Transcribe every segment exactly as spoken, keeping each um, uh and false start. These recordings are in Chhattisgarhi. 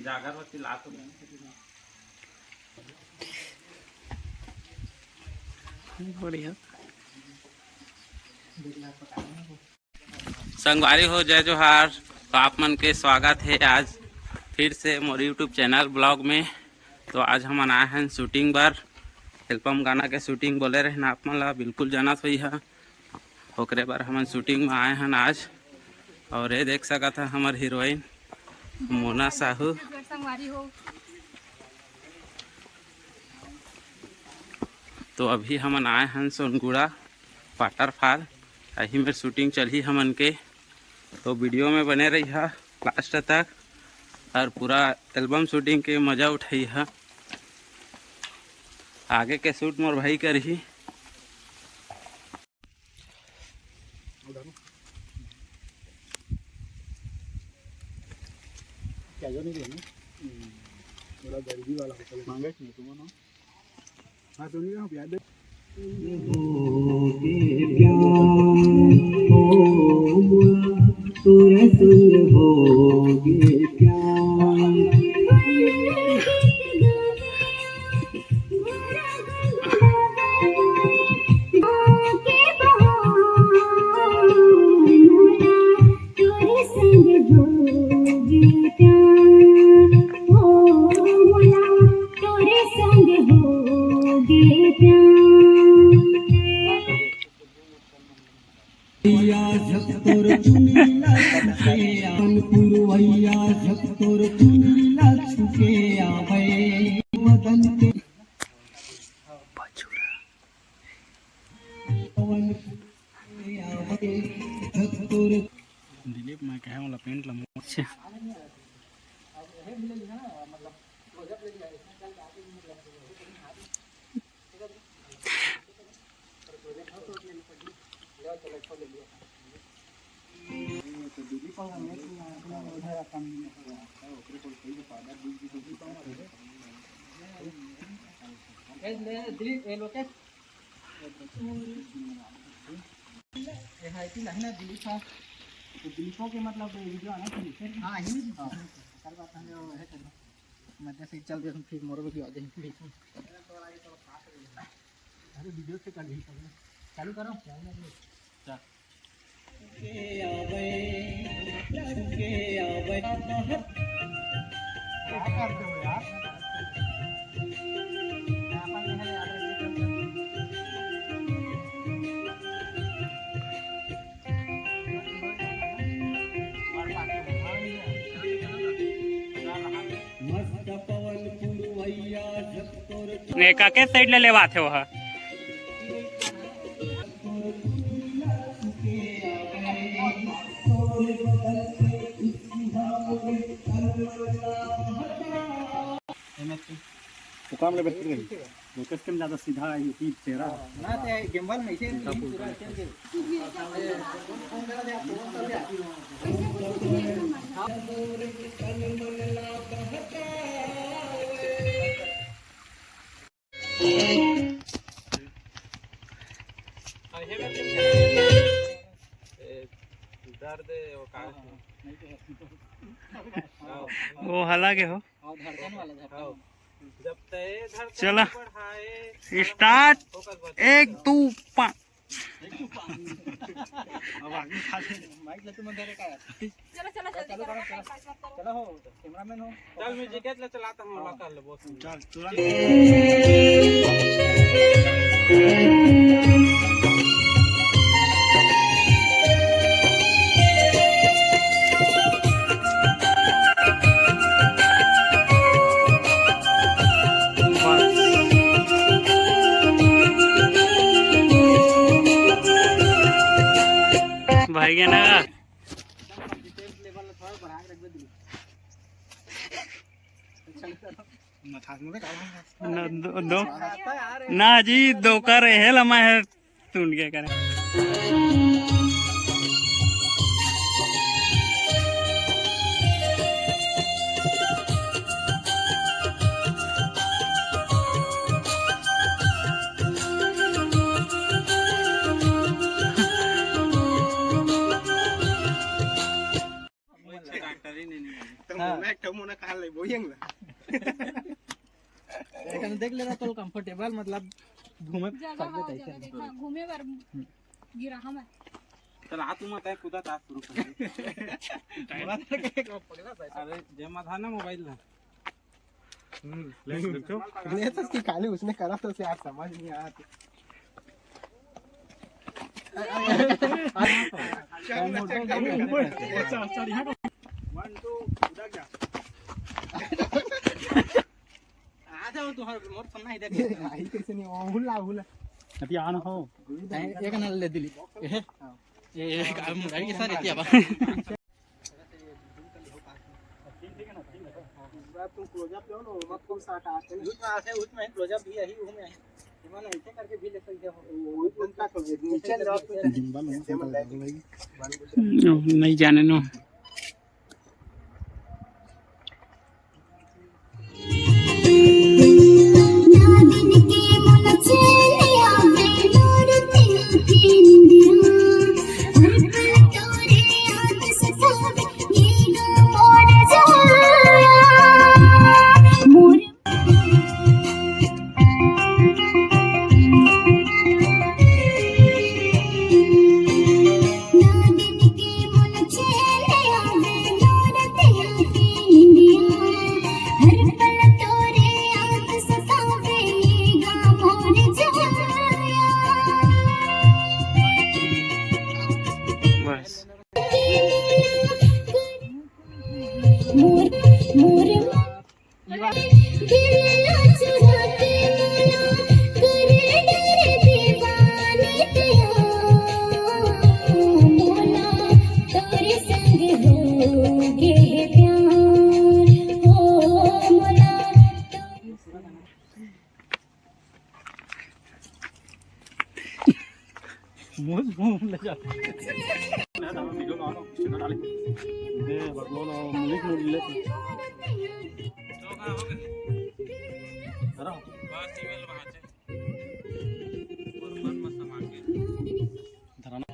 जागर बत्ती लात हो। बढ़िया। संगवारी हो, जय जोहार। तो आप मन के स्वागत हे आज फिर से मोर YouTube चैनल ब्लॉग में। तो आज हमन आए हन शूटिंग बर, एल्बम गाना के शूटिंग बोले रहेन आप मन ला, बिल्कुल जानत होई हा। ओकरे बर हमन शूटिंग में आए हन आज। और ये देख सकत हा हमर हीरोइन मोना साहू। संगवारी हो। तो अभी हमन आए हन सोनगुड़ा वाटरफॉल, यही में शूटिंग चलही हमन के। तो वीडियो में बने रही हा लास्ट तक और पूरा एल्बम शूटिंग के मजा उठाई हा। आगे के शूट मोर भाई करही। क्या जो नहीं रहना, थोड़ा गरीबी वाला होता है, मांगे नहीं तुम ना। हाँ, तो नहीं हो गया। दिलीप, मैं कहे वाला पेंट ला अच्छा। दिलीप, ये लोकेश। ये है कि नहीं ना, दिलीप है। तो दिलीपो के मतलब वीडियो आना चाहिए फिर। हाँ, यही। हाँ। कल बात हम लोग है, चलो। मैं तो फिर चल दे, फिर मोरो वीडियो आ जाए बीच में। अरे, वीडियो से कर ली, चालू करो। चल। ने का के साइड ले लेवात हे वह। वो काम ले बैठ गई। लोकेश के ज्यादा सीधा है यूपी चेहरा। ना ते गिम्बल में इसे पूरा चल के। दर्द वो का वो हला के हो। हाँ, धड़कन वाला, धड़कन। हाँ। जब तय धड़कन चला। बढ़ाए, स्टार्ट। फोकस बस। एक, दो, पाँच। अब आगे खा ले। माइक ले, तुम अंदर का यार। चलो, चलो, जल्दी चलो, करो, चलो। चलो, हो, कैमरामैन हो। चल, म्यूजिक ले चलाता हूँ, हाँ। कर ले, बहुत सुंदर। चल, तुरंत। भाई के ना। ना, दो, दो, ना जी, दो कर रहे हैं, लम्हा है, सुन के करें। तो हाँ। मोना एक ठो मोना कहाँ ले बोयंग ला। एखन देख लेना तो कंफर्टेबल, मतलब घूमे जगह सकबे हाँ, तैसे। जगह देख, हाँ, घूमे बर गिरा हम। चल आ तू मत है, कूदा ता शुरू कर। अरे जेमा था ना मोबाइल ला। हम्म, ले तो उसकी खाली उसने करा तो उसे आज समझ नहीं आया। आ जाओ, तुम्हारे मोर सामने ही देख। आई कैसे नहीं, वो हुला, हुला। अभी आन हो। एक नल ले दिली। ए, ए, ए, काम मुराई के साथ रहती है अब। इस बार तुम क्लोजअप लो ना, मत कौन सा हटा के। उसमें ऐसे, उसमें क्लोजअप भी यही, वो में है। इन्होंने ऐसे करके भी ले सकते हो। वो उनका तो नीचे लो, जिम्बा में ऐसे मत डालो भाई। नहीं जाने नो। बस। मुंह मुंह ले जा। दे बकलो ना, मुलिक मुलिक ले। अरे बस ईमेल वहां से। और मन मत सामान के। धराना।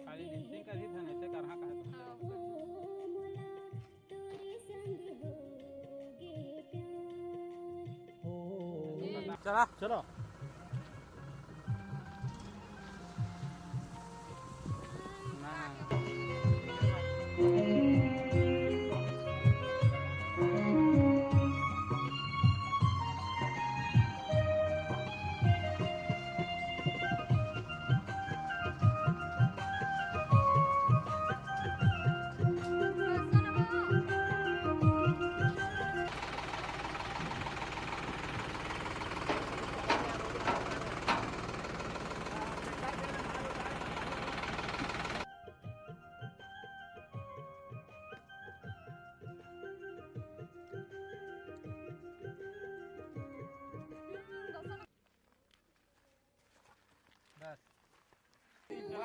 खाली लिपस्टिक का ही था, ऐसे करहा कहे तो। चला चलो।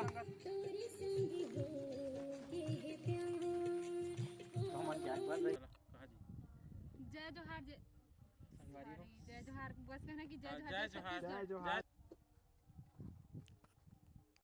तोरे संग हो गे हे प्यार। हमन जाए बर रे। कहाँ जी? जय जोहार, जय, संगवारी हो। Sorry, जय जोहार, बस कहना कि जय हाँ, जोहार, जय जय जोहार। छत्तीसगढ़। जय जोहार।